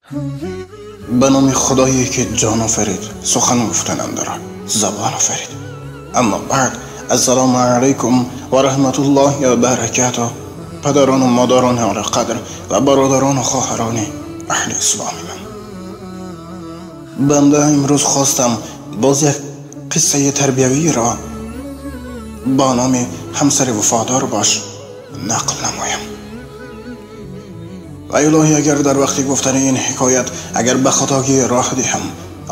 Ба номи Худое ки ҷон офарид, сухан гуфтан андар забон офарид. Аммо баъд, ассалому алайкум ва раҳматуллоҳи ва баракатуҳ. Падарон ва модарони олиқадр ва бародарон ва хоҳарони аҳли исломи ман, банда имрӯз хостам боз як қиссаи тарбиявиро бо номи ҳамсари вафодор бош нақл намоям. Ва илоҳӣ, агар дар вақти гуфтани ин ҳикоят агар ба хатогӣ роҳ диҳам,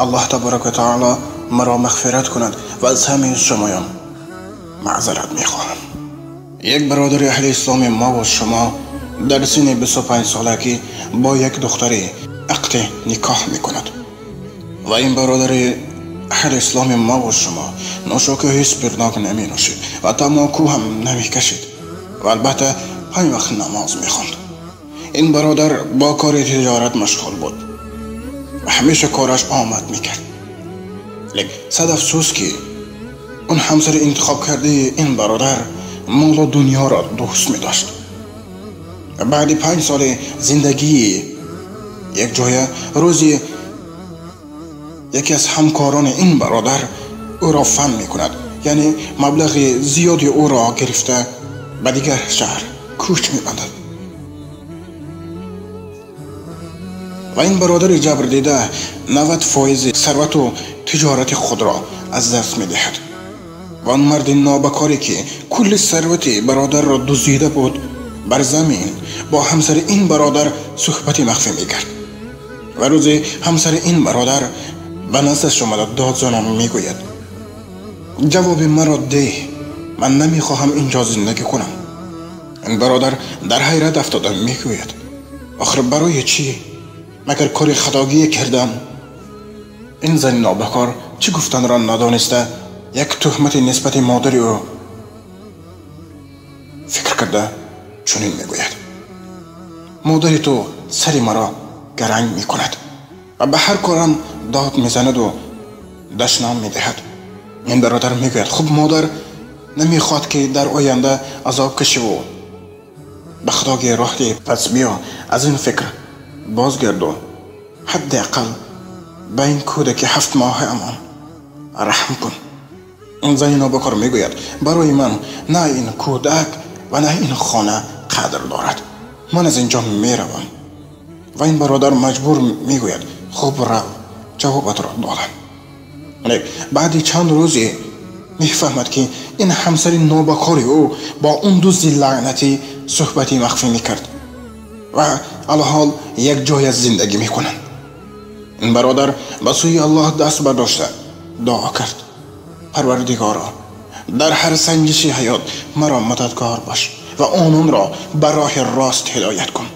Аллоҳ табарака ва таоло маро мағфират кунад ва аз ҳамаи шумоён маъзарат мехоҳам. Як бародари аҳли исломи мо ва шумо дар синни 25 солагӣ бо як духтари ақди никоҳ мекунад ва ин бародари аҳли исломи мо ва шумо нӯшокиҳои спиртнок наменӯшид ва тамоку ҳам намекашид ва албатта 5 вақт намоз мехонд. Ин бародар бо кори тиҷорат машғул буд ва ҳамеша кораш омад мекард. Лекин сад афсӯс ки он ҳамсари интихоб кардаи ин бародар молу дунёро дӯст медошт. Баъди 5 соли зиндагии якҷоя рӯзи яке аз ҳамкорони ин бародар ӯро фан мекунад, яъне маблағи зиёди ӯро гирифта ба дигар шаҳр кӯч мебандад. Ва ин бародари ҷабрдида 90% сарвату тиҷорати худро аз даст медиҳад. Ва он марди нобакоре ки кулли сарвати бародарро дуздида буд, бар замин бо ҳамсари ин бародар суҳбати махфӣ мекард. Ва рӯзе ҳамсари ин бародар ба наздаш омада дод занон мегӯяд: ҷавоби маро деҳ, ман намехоҳам инҷо зиндагӣ кунам. Ин бародар дар ҳайрат афтода мегӯяд: охир барои чӣ? Магар кори хатогие кардам? Ин зани нобакор чӣ гуфтанро надониста як туҳмати нисбати модари ӯ фикр карда чунин мегӯяд: модари ту сари маро гаранг мекунад ва ба ҳар корам дод мезанаду дашном медиҳад. Ин бародар мегӯяд: хуб, модар намехоҳад ки дар оянда азоб кашиву ба хатогӣ роҳ диҳӣ, пас биё аз ин фикр бозгарду ҳадди ақал ба ин кӯдаки 7 моҳаамон раҳм кун. Ин зани нобакор мегӯяд: барои ман на ин кӯдак ва на ин хона қадр дорад, ман аз инҷо меравам. Ва ин бародар маҷбур мегӯяд: хуб, рав, ҷавобатро додам. Баъди чанд рӯзе мефаҳмад ки ин ҳамсари нобакори ӯ бо он дузди лаънатӣ суҳбати махфӣ мекард ва алҳол як ҷоя зиндагӣ мекунанд. Ин бародар ба сӯи Аллоҳ даст бардошта дуо кард: Парвардигоро, дар ҳар санҷиши ҳаёт маро мададгор бош ва ононро ба роҳи рост ҳидоят кун.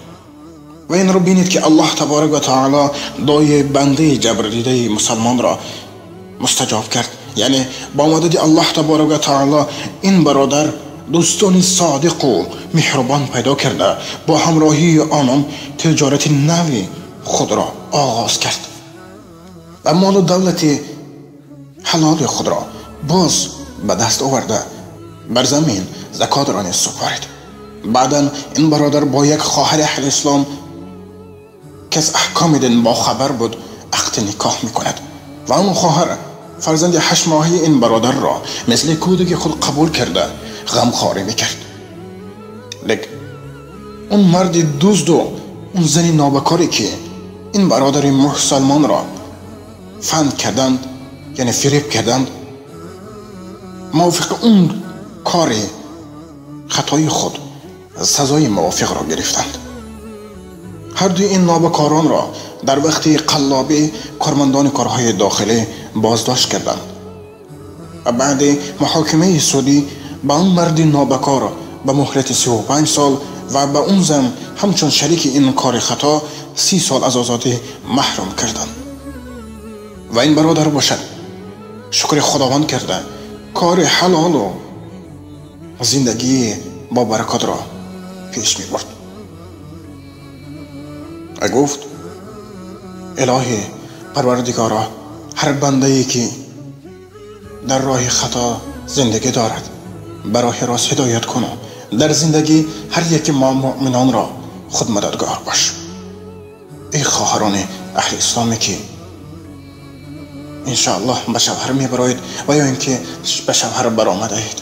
Ва инро бинед ки Аллоҳ табарак ва таоло дуои бандаи ҷабрдидаи мусалмонро мустаҷоб кард. Яъне бо мадади Аллоҳ табарак ва таоло ин бародар дӯстони содиқу меҳрубон пайдо карда бо ҳамроҳии онон тиҷорати нави худро оғоз кард ва молу давлати ҳалоли худро боз ба даст оварда бар замин закотро низ супорид. Баъдан ин бародар бо як хоҳари аҳли ислом ки аз аҳкоми дин бохабар буд ақди никоҳ мекунад ва он хоҳар фарзанди 8 моҳаи ин бародарро мисли кӯдаки худ қабул карда ғамхорӣ мекард. Лекин он марди дузду он зани нобакоре ки ин бародари мусалмонро фанд карданд, яъне фиреб карданд, мувофиқи он кори хатои худ сазои мувофиқро гирифтанд. Ҳар дуи ин нобакоронро дар вақти қаллобӣ кормандони корҳои дохилӣ боздошт карданд ва баъди муҳокимаи судӣ ба он марди нобакор ба муҳлати 35 сол ва ба он зан ҳамчун шарики ин кори хато 30 сол аз озодӣ маҳрум карданд. Ва ин бародар бошад шукри Худованд карда кори ҳалолу зиндагии бо баракотро пеш мебурд. Ва гуфт: илоҳӣ Парвардигоро, ҳар бандае ки дар роҳи хато зиндагӣ дорад ба роҳи рост ҳидоят куну дар зиндагӣ ҳар яки мо муъминонро худ мададгор бош. эй хоҳарони аҳли исломе ки иншоаллоҳ ба шавҳар мебароед ва ё ин ки ба шавҳар баромадаед,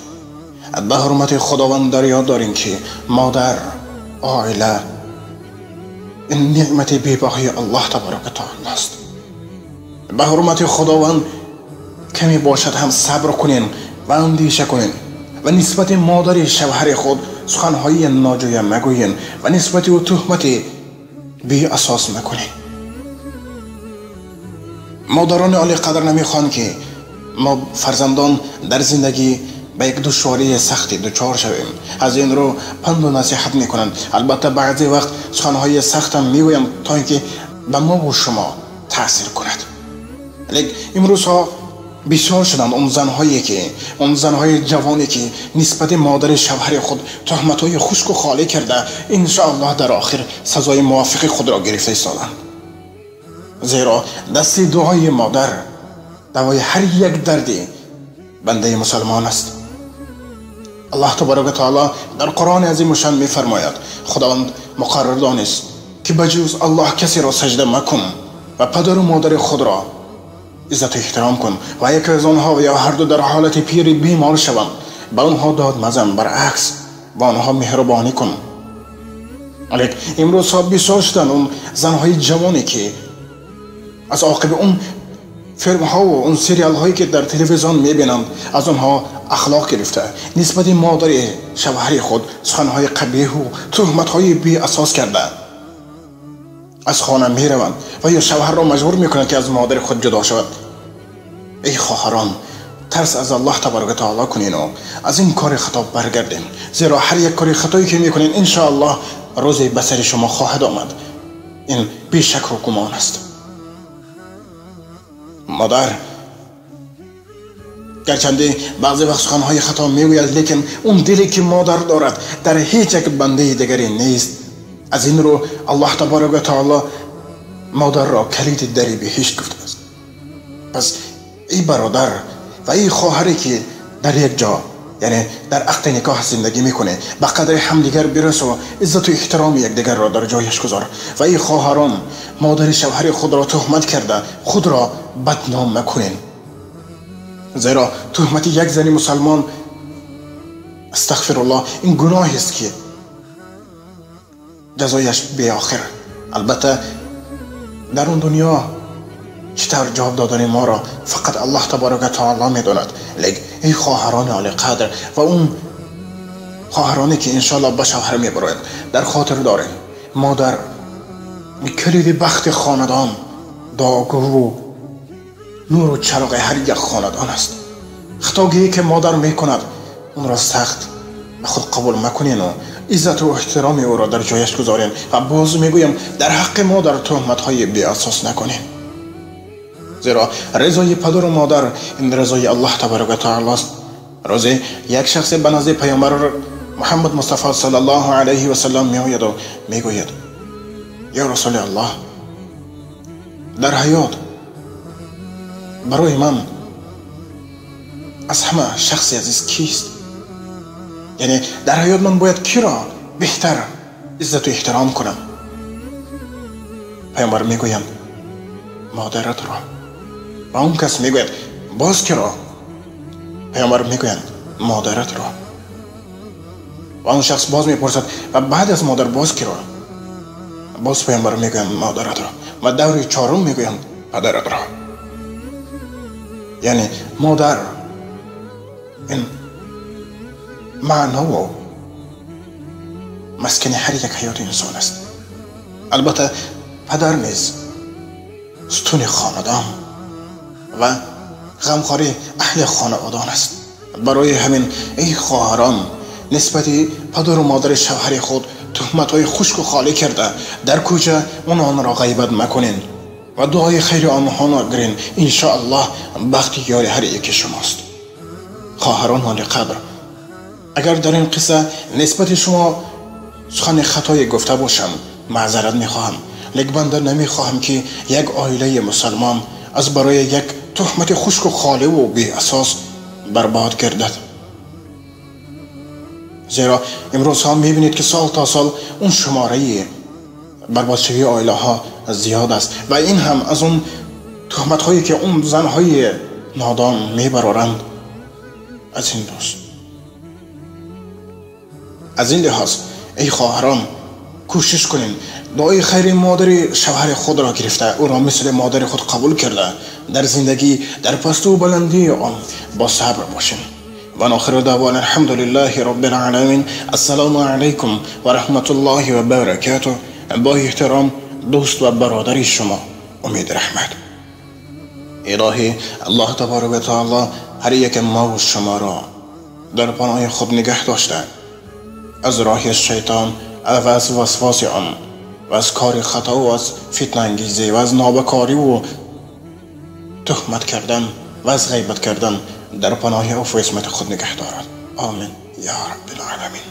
ба ҳурмати худованд дар ёд дорем ки модар, оила ин неъмати бебаҳои аллоҳ табарака таоло аст. Ба ҳурмати худованд каме бошад ҳам сабр кунем ва андеша кунем ва нисбати модари шавҳари худ суханҳои ноҷоя магӯем ва нисбати ӯ туҳмати беасос макунем. Модарони олиқадр намехоҳанд ки мо фарзандон дар зиндагӣ ба як душвории сахти дучор шавем. Аз ин рӯ панду насиҳат мекунанд. Албатта баъзе вақт суханҳои сахтам мегӯям то ин ки ба мову шумо таъсир кунад. Лекин имрӯзҳо бисёр шуданд он занҳое ки, он занҳои ҷавоне ки нисбати модари шавҳари худ туҳматҳои хушку холӣ карда, иншоаллоҳ дар охир сазои мувофиқи худро гирифта истоданд. Зеро дасти дуои модар давои ҳар як дарди бандаи мусалмон аст. Аллоҳ табарака таоло дар Қуръони азимушшан мефармояд: худованд муқаррар донист ки ба ҷуз аллоҳ касеро саҷда макун ва падару модари худро иззату эҳтиром кун ва яке аз онҳо ё ҳарду дар ҳолати пири бемор шаванд, ба онҳо дод мазан, баръакс ба онҳо меҳрубонӣ кун. Лекин имрӯзҳо бисёр шуданд он занҳои ҷавоне ки аз оқиби он филмҳову он сериалҳое ки дар телевизион мебинанд, аз онҳо ахлоқ гирифта, нисбати модари шавҳари худ суханҳои қабеҳу туҳматҳои беасос карда аз хона мераванд ва ё шавҳарро маҷбур мекунанд ки аз модари худ ҷудо шавад. Эй хоҳарон, тарс аз аллоҳ табарака таоло кунену аз ин кори хато баргардем, зеро ҳар як кори хатое ки мекунед иншоаллоҳ рӯзе ба сари шумо хоҳад омад. Ин бешакру гумон аст. Модар гарчанде баъзе вақт суханҳои хато мегӯяд, лекин он диле ки модар дорад дар ҳеҷ як бандаи дигаре нест. Аз ин рӯ аллоҳ табарака таоло модарро калиди дари биҳишт гуфтааст. Пас эй бародар ва эй хоҳаре ки дар як ҷо, яъне дар ақди никоҳ зиндагӣ мекунед, ба қадри ҳамдигар бирасу иззату эҳтироми якдигарро дар ҷояш гузор. Ва эй хоҳарон, модари шавҳари худро туҳмат карда худро бадном макунед, зеро туҳмати як зани мусалмон, астағфируллоҳ, ин гуноҳест ки ҷазояш беохир. Албатта дар он дунё чӣ тавр ҷавоб додани моро фақат аллоҳ табарака таоло медонад. Лекин эй хоҳарони олиқадр ва он хоҳароне ки иншоаллоҳ ба шавҳар мебароянд, дар хотир дорем модар калиди бахти хонадон, дуогӯву нуру чароғи ҳар як хонадон аст. Хатогие ки модар мекунад онро сахт ба худ қабул макунену иззату эҳтироми ӯро дар ҷояш гузорем ва боз мегӯям дар ҳаққи модар туҳматҳои беасос накунем, зеро ризои падару модар ин ризои аллоҳ табарака таоло аст. Рӯзе як шахсе ба назди паёмбар муҳаммад мустафо саллаллоҳу алайҳи васаллам меояду мегӯяд: ё расули аллоҳ, дар ҳаёт барои ман аз ҳама шахси азиз кист? Яъне дар ҳаёт ман бояд киро беҳтар иззату эҳтиром кунам? Паёмбар мегӯянд: модаратро. Ва он кас мегӯяд: боз киро? Паёмбар мегӯянд: модаратро. Ва он шахс боз мепурсад: ва баъд аз модар боз киро? Боз паёмбар мегӯянд: модаратро. Ва даври чорум мегӯянд: падаратро. Яъне модар ин маънову маскани ҳар як ҳаёти инсон аст. Албатта падар низ сутуни хонадон ва ғамхори аҳли хонаводон аст. Барои ҳамин эй хоҳарон, нисбати падару модари шавҳари худ туҳматҳои хушку холӣ карда дар кӯча ононро ғайбат макунед ва дуои хайри онҳоро гирен. Иншоаллоҳ бахти ёри ҳар яки шумост. Хоҳарон олиқадр, агар дар ин қисса нисбати шумо сухани хатое гуфта бошам, маъзарат мехоҳам. Лекин банда намехоҳам ки як оилаи мусалмон аз барои як туҳмати хушку холиву беасос барбод гардад. Зеро имрӯзҳо мебинед ки сол то сол он шумораи барбодшавии оилаҳо زیاد است و این هم از اون تهمت هایی که اون زنهای نادان میبرارند از این دوست. از این لحاظ ای خواهران، کوشش کنین دعای خیر مادر شوهر خود را گرفته، او را مثل مادر خود قبول کرده، در زندگی در پست و بلندی آن با صبر باشین. و آخر دعوانا الحمد لله رب العالمین. السلام علیکم و رحمت الله و برکاته. با احترام دوست و برادر شما امید رحمت. الهی الله تبارک و تعالی هر یک ما و شما را در پناه خود نگه داشته، از راه شیطان و از وسواس آن و از کار خطا و از فتنه انگیزی و از نابکاری و تهمت کردن و از غیبت کردن در پناه عفو و عصمت خود نگه دارد. آمین یا رب العالمین.